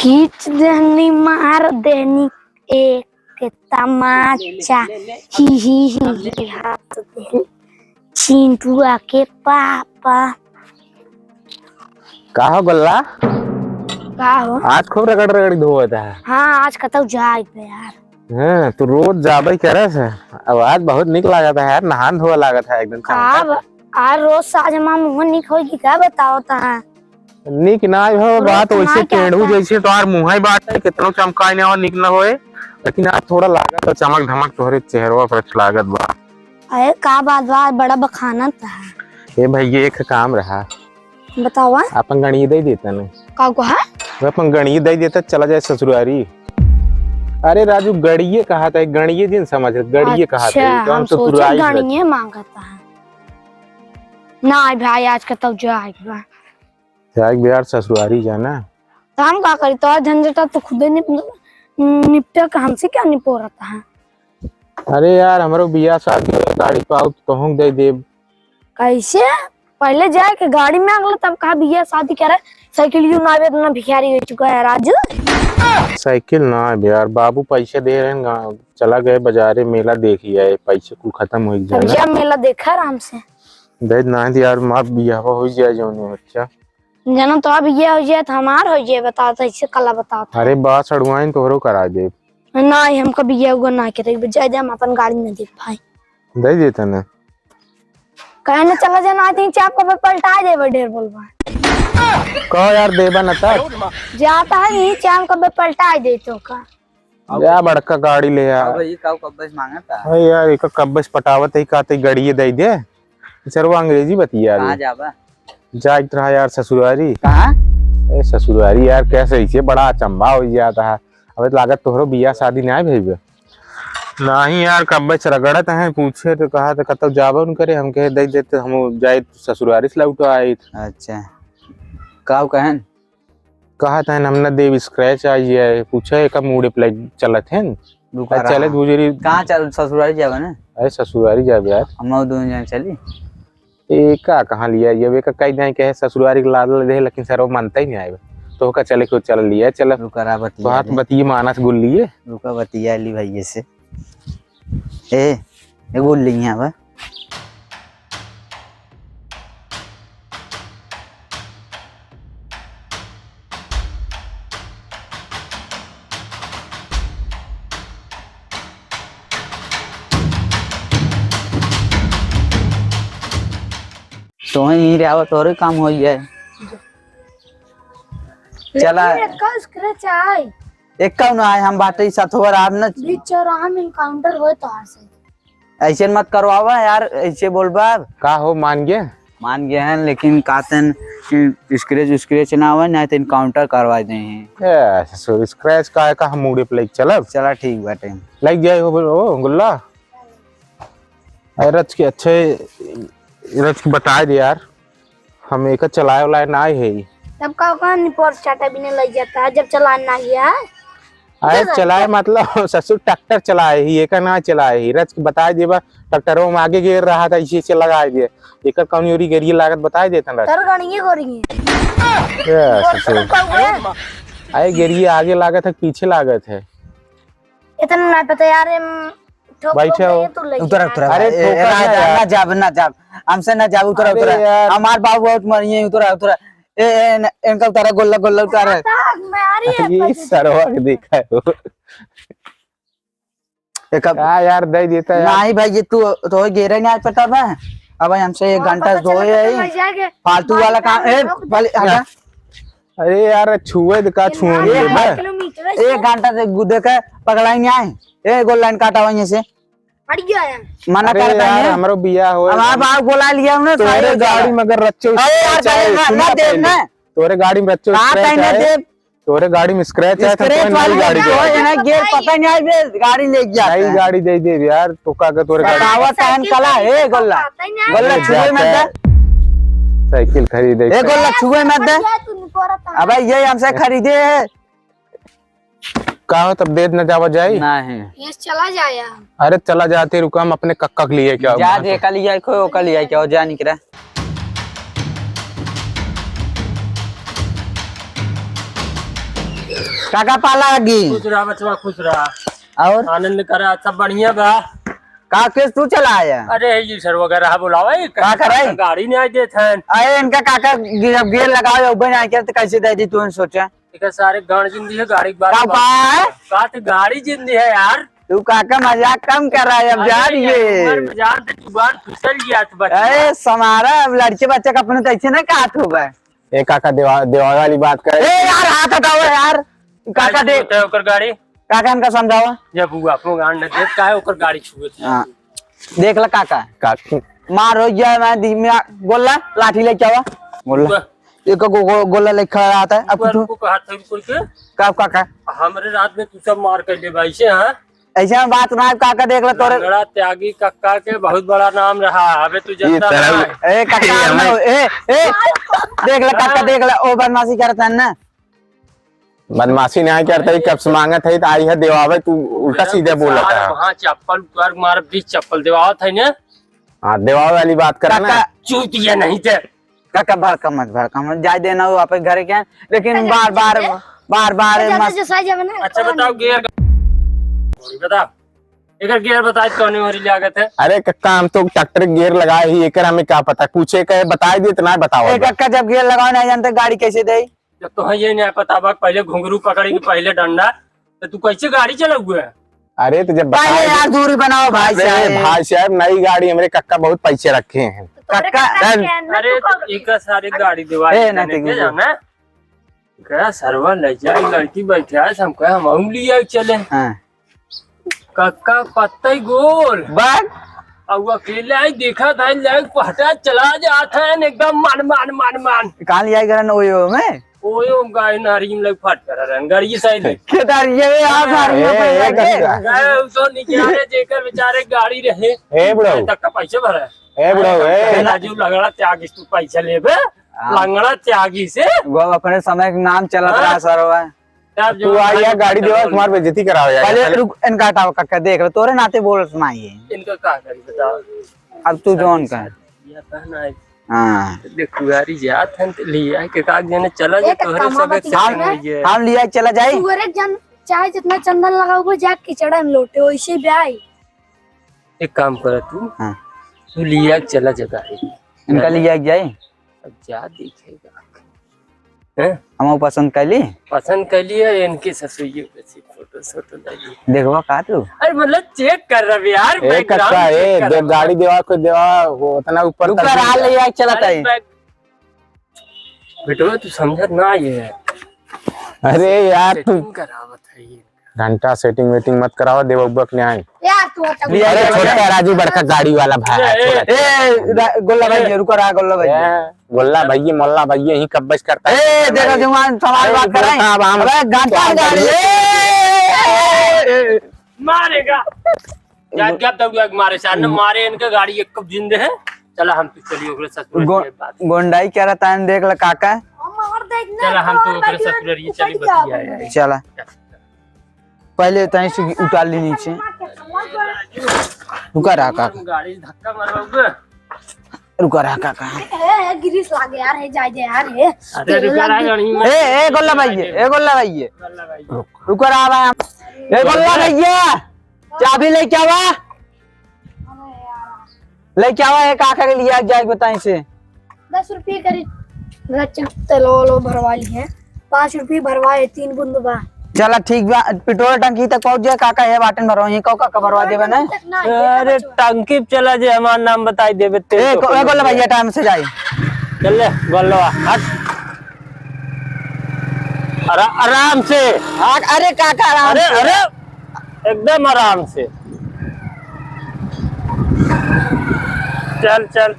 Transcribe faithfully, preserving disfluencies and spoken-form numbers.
खींच देहनी, मार देहनी एक तमाचा, ही ही ही ही, हाथ देहनी चिंटुआ के पापा। का हो गोल्ला? का हो? आज खूब रगड़ रगड़ धोवत है। हाँ, आज कतौ जाए बे यार। हाँ, तू रोज जाबे करे से। अब आज बहुत निक लागत है यार, नहान धोआ लागत है एकदम का चमकत है। ब-, यार रोज साँझ मा मुँह निक होई कि का बतावत है? निक ना हो, रोज बात वैसे कमाई के टेढ़ू आता। जैसे तोहार मुँह ही बात है, कितनो चमकाई ना हो, निक ना होए, लेकिन आज थोड़ा लागत है चमक धमक तोहरे चेहरवा पर लागत बा। अरे का बात बा, बड़ा बखानत है। ए भाई, ये एक काम रहा। बतावा। अपन गड़िये दे देता ना। का कहा? वो अपन गड़िये दे देता, चला जाए ससुरारी। अरे राजू, गड़िये कहा था, गड़िये जिन समझ, गड़िये कहा था, अच्छा, तो हम हम सोचे ससुरारी गड़िये मांगता है। ना भाई, आज कतौ जाए बा। जाए बे यार ससुरारी जाना। तो हम का करी, तो झंझटा तो खुदे निप-, निपटे का, हमसे क्या निपोरता है? अरे यार, हमरो बियाह शादी हो, गाड़ी पाउत तोहूँ दे देब। कैसे? पहले जाए के गाड़ी मांग लो, तब कहा बियाह शादी करे। साइकिल यू ना आवे, इतना भिखारी हो चुका है राजू। साइकिल ना आवे यार, बाबू पैसे दे रहे हैं, गा-, चला गए बाजारे, मेला देखी आए, पैसे कुल खत्म हो तब जाए। जा मेला देखा आराम से। दे ना दे यार, माँ बियाह हो जाए जौन है, अच्छा। जना तो अब ये हो जाए तो हमार हो जाए, बताओ तो ऐसे कला बताओ तो। अरे बा सड़ुआइन तोहरो करा दे। नहीं, हम कभी ये हुआ ना करे, जाए दे, हम अपन गाड़ी में दे भाई। दे देता ना। कहे ना चला जाना, आज नीचे आपको बे पलटा देबे, ढेर बोलबा। कहो यार, देबा ना तब। जाता है नीचे, हम कबे पलटा दे तो का। या बड़का गाड़ी ले आ। अब ये काऊ कब्बे से मांगता? अरे यार, एक कब्बे से पटावत है, कहते गड़िए दे दे। सरवा अंग्रेजी बतिया कहाँ रे। जाबा? जाइत रहा यार ससुरारी। कहाँ? ए ससुरारी यार, कैसे इसे बड़ा अचंभा हो जाता है। अब तो लागत तोहरो बियाह शादी ना भइबे। नहीं यार, कब्बे से रगड़त हैं, पूछे तो कहा तो कतौ जाबो न करे, हम कहे दे देते, हम जाए ससुरारी से लौट आए। अच्छा, काऊ कहन? कहत हन, "हम न देब, scratch आइ जाए।" पूछे, "एका मूड़े पे लाइट चलत है न?" रुका आ, रहा। चले धुजरी। कहाँ चल, ससुरारी जाबे ना? अरे, ससुरारी जाबे यार। हम दोनों जन चली। एका कहाँ लिया? जब एका कई जाए कहे ससुरारी के लाद ले दे, लेकिन सर वो मानता ही नहीं आए। तो का चले, क्यों चल लिया, चल। रुका रहा, बतिया तो हाथ ले। बतिये मानस गुल लिए। रुका, बतिया ली भैया से। ए, ए, गुल ली यहाँ बा। तो वहीं यहीं रहो, तोरे काम हो जाए। चला। लेकिन एका scratch आए। एका ना आए, हम बाटे ही साथ हो रहा, आप ना। बीच चौराहा में encounter होए तो आ सके। ऐसे मत करवावा यार, ऐसे बोलबा। का हो, मान गए? मान गए हैं, लेकिन कहते हैं कि scratch, scratch ना होए, ना तो encounter करवा दे हैं। ए, ससुर, scratch का है, का हम मूड़े पे लेके चलब? चला, ठीक बाटे। लेके जाए हो, ओ, गुल्ला। अरे, रच के अच्छे, रच के बता दे यार। हम एका चलाए वाला ना है। तब का, का निपोर चाटा भी नहीं लग जाता है, जब चलान ना गया है। अरे चलाए मतलब ससुर ट्रैक्टर चलाए ही, एका ना चलाए ही। रच के बताए देबा, ट्रैक्टरों में आगे गेर रहा था, इसी से लगाए दिए। एकर कौन योरी गेरिए लागत बताए देता ना। तर गणिए गोरी। ए, ससुर। अरे गेरिए आगे लागत है, पीछे लागत है। इतना ना पता यार, हम ठोक भाई, ठोक चलो। देंगे, तू ले उतरा, जा। उतरा, अरे, ए, ए, ठोका ना राजा, यार। ना जाब, ना जाब। हमसे ना जाब, उतरा, अरे उतरा। यार। हमार बाबू बहुत मरिए, उतरा, उतरा। ए, ए, न-, इनका उतारा, गोल्ला, गोल्ला उतारा। ताक में आ रही है, ये पैसे सरवा के देखा है वो। एक अब का यार, दे देता यार। नहीं भाई, ये तू तो गेरे नहीं आज पता बा। अब भाई हमसे एक हाँ, घंटा पता चला धोए तो है। मैं जाके फालतू वाला काम, ए, मार भले, हटा। अरे यार, छुए दे का, ये छुए ना दे एक बे। किलोमीटर है एक सर। घंटा से गुदे के पकड़ाई नहीं आए। ए, गोल्ला काटा वहीं से। हट गया है। मना अरे करता यार, है। हमरो बियाह होए। अब आप, आप बोला लिया हमने, तोरे सारे गाड़ी में अगर रच्चो अरे यार, scratch आए, पहले ना, सुना ना देब पहले। ना। तोरे गाड़ी में रच्चो कहाँ scratch तैने आए, देब? तोरे गाड़ी में scratch आए, तो scratch कोई नई वाली गाड़ी जो दे। है ना, गेर पता नहीं आए बे, गाड़ी ले गया नई था। गाड़ी दे दे यार, तो का के तोरे गाड़ी बतावा तहन कला, ए गोल्ला। पता ही नहीं गोल्ला, ए, छुए मत जाके दे। साइकिल खरीदे। ए गोल्ला, छुए मत दे। भैया, तू निपोरा था। अबे, ये हमसे खरीदे है। का हो, तब देर न जावा जाई? नहीं। ये चला जाया। अरे चला जाते, रुका, हम अपने कक्का के लिए क्या जा, हुआ? जे का लिए आए, खोए ओका लिए आए, क्या हो, जा निकरा। काका पाला लगी। खुश रहा बचवा, खुश रहा। और? आनंद करा, सब बढ़िया बा। का केस तू चला आया? अरे, ये सर वगैरह बुलावा, ये का करे? गाड़ी नहीं आई देत हैं। अरे, इनका काका गे-, गेयर लगाओ, उबे नहीं करते, कैसे दे दी तू, सोचा? ठीक है, सारे गाड़ी जिंदी है, गाड़ी के बारे का में बात। का है? का तो गाड़ी जिंदी है यार। तू काका मजाक कम कर रहा है, अब अरे जान यार, ये। उम्र में जान तो जुबान फिसल गया तो बच्चा। अरे, समारा, अब लड़के बच्चे का अपने तो ऐसे ना काट होगा। ए काका, देवा-, देवावे वाली बात करे। ए यार, हाथ हटाओ यार। काका, काहे दे-, छुअत है ओकर गाड़ी? काका, इनका समझाओ। जब वो अपनो गांड न देत, काहे ओकर गाड़ी छुअत है? हाँ। देख ला काका। काकी। मार हो गया, मैं दी-, मैं गोल्ला, लाठी लेके आवा। गोल्ला। ऊपर। एक गो-, गो-, गोल्ला लेके खड़ा रहता है। अब ऊपर कुछ उनको कहा था, ऊपर के? का काका? हमरे रात में तू सब मार कर ले भाई से, हाँ? ऐसे में बात ना है, काका देख ले तोरे। लंगड़ा त्यागी कक्का के बहुत बड़ा नाम रहा, अबे तू ये जनता तरह ना है। ए, काका, ये ना, हमें ए, ए, देख ले काका, देख ले, ओ बदमाशी करत है ना। बदमाशी नहीं करता, ये कब से मांगत है, तो आई है देवावे, तू उल्टा सीधे बोलत है। वहाँ चप्पल उतार मार, बीच चप्पल देवावत है ना। हाँ, देवावे वाली बात करे ना। काका, चूतिया नहीं थे। काका, भड़का मत, भड़का मत, जाए देना हो आप घरे के, लेकिन अच्छा, बार बार, अच्छा, बार बार अच्छा, मत। अच्छा, सही जगह ना, अच्छा, कौन बताओ, है? गियर का, बता, एकर गियर बताए, कौन वाली लागत है? अरे कक्का, हम तो ट्रैक्टर गियर लगाए ही, एकर हमें का पता, पूछे के बताए दिए तो ना बताओ ए अब। कक्का, जब गियर लगाओ नहीं जानते, गाड़ी कैसे दे? जब तो है ये नहीं पता बा, पहले घुंघरू पकड़े के पहले डंडा, तो तू कैसे गाड़ी चलाऊ है? अरे तो जब पहले बताए यार दूरी बनाओ भाई अरे साहब। भाई साहब, नई गाड़ी हमरे कक्का बहुत पैसे रखे हैं। तो तोरे कक्का, कक्का के अरे तो एक सारी गाड़ी दिवा ए, दे, नहीं, नहीं, जाना। कहा, "सरवा ले जाए, लड़की बैठे है, हम कहे, हम आऊं लिया चले।" हाँ। कक्का पत्तई गोल। बस। अब वो अकेले आई, देखा था, लाइक फटा चला जाता है, एकदम मन, मन, मन, मन। कहाँ लिया गया ना ओयो में? ओयो गाय नारी में लाइक फट कर रहे हैं, गाड़ी साइड में। खेदारी ये, ये आप ए, मारी में ए, पहले ए, के। कक्का। गए, उ तो निकाले, जेकर बेचारे गाड़ी रहे। ए, बुढ़ऊ। तक का पैसे भरा है। ए, बुढ़ऊ, ए। राजू लगड़ा त्याग, तू पैसा लेबे। हाँ। लंगड़ा त्यागी से। वो अपने समय के नाम चलत हाँ। रहा सरवा। तब तू जो आ यार गाड़ी देवा, तुम्हार बेइज्जती कराओ यार। पहले रुक, इनका हटाओ काका, देख लो, तोरे नाते बोलत ना ये। इनका का करी बताओ? अब तू जौन का। ये पहना है। हाँ। देख, कुआरी जात हन, तो लिया के का जने चला जा, ए, तोहरे कक्का, सब मामा एक की second जान में है। ये। हम लिया चला जाए। तू एक जन चाहे जितना चंदन लगाओ, वो जाके चढ़न लोटे, वैसे भी आई। एक काम कर तू, हाँ। तू लिया के चला जा गाड़ी। इनका लिया के जाए? अब जा देखेगा। हैं? हम पसंद कर ली? पसंद कर लिया, इनके ससुइये के से फोटो सोटो ले ली। देखवा का तू? अरे मतलब check कर रहा यार, ए, background कक्का, check ए, कर दे, रहा। गाड़ी देवा को देवा, वो उतना ऊपर रुक तक कर, नहीं आ ले गया। यार, चला अरे ताई। Back-, बेटवा, तू समझत ना ये है। अरे यार, तू setting करावत है ये। घंटा setting वेटिंग मत करावा, देवउबा के न्याय। यार, तू हटा। अरे, छोटका राजू बड़का गाड़ी वाला भाई है, ए, छोटका। ए, रा-, गोल्ला भाई, ए। रुको रहा, गोल्ला भाई। ए, गोल्ला भाई, मोल्ला भाई, यही कब्बज करता है। ए, देखो, जवान, सवाल ए, बात कर रहे हैं। अब हम अबे, घंटा गाड़ी। ए, ए, ए, ए। मारेगा। जा, जा, दौड़, दौड़, मारे, सार ने मारे, इनके गाड़ी एक कब जिंदे है। चला, हम तो चलिए, ओकरे ससुर गो-, के बात। गोंडाई क्या रहता है, देख ले, काका। चला, हम तो ओकरे ससुर, ये चली बतिया है। चला। पहले तहीं से उतार ली नीचे। रुका रहा काका। गाड़ी धक्का मारोगे। रुका रहा काका। ए, ए, गिरीश लागे यार, हे जाए दे यार, हे। अरे, तेल रुका रहा, लागे। गाड़ी में। ए, ए, गोल्ला भाई, ए, गोल्ला भाई। गोल्ला भाई। रुका रहा भाई। ए, गोल्ला भैया, चाबी लेके आवा। लेके आवा, एक आखा के लिए जाए बताई से। दस रुपये करीब। मेरा चल, तेल वोलो भरवा ली है। पाँच रुपये भरवाए, तीन बूंद बा। चला ठीक बा, पेट्रोल टंकी तक पहुँच जाए, काका है बाटन भरवा, यहीं कहो काका भरवा देबे ना। अरे टंकी पे चला जे, हमार नाम बताई देबे, तेल ए, तो को-, ए, गोल्ला भैया टाइम से जाई। चल ले, गोल्लवा, हट। आरा-, आराम से। हट, अरे काका आराम अरे, से। अरे, एकदम आराम से। चल, चल।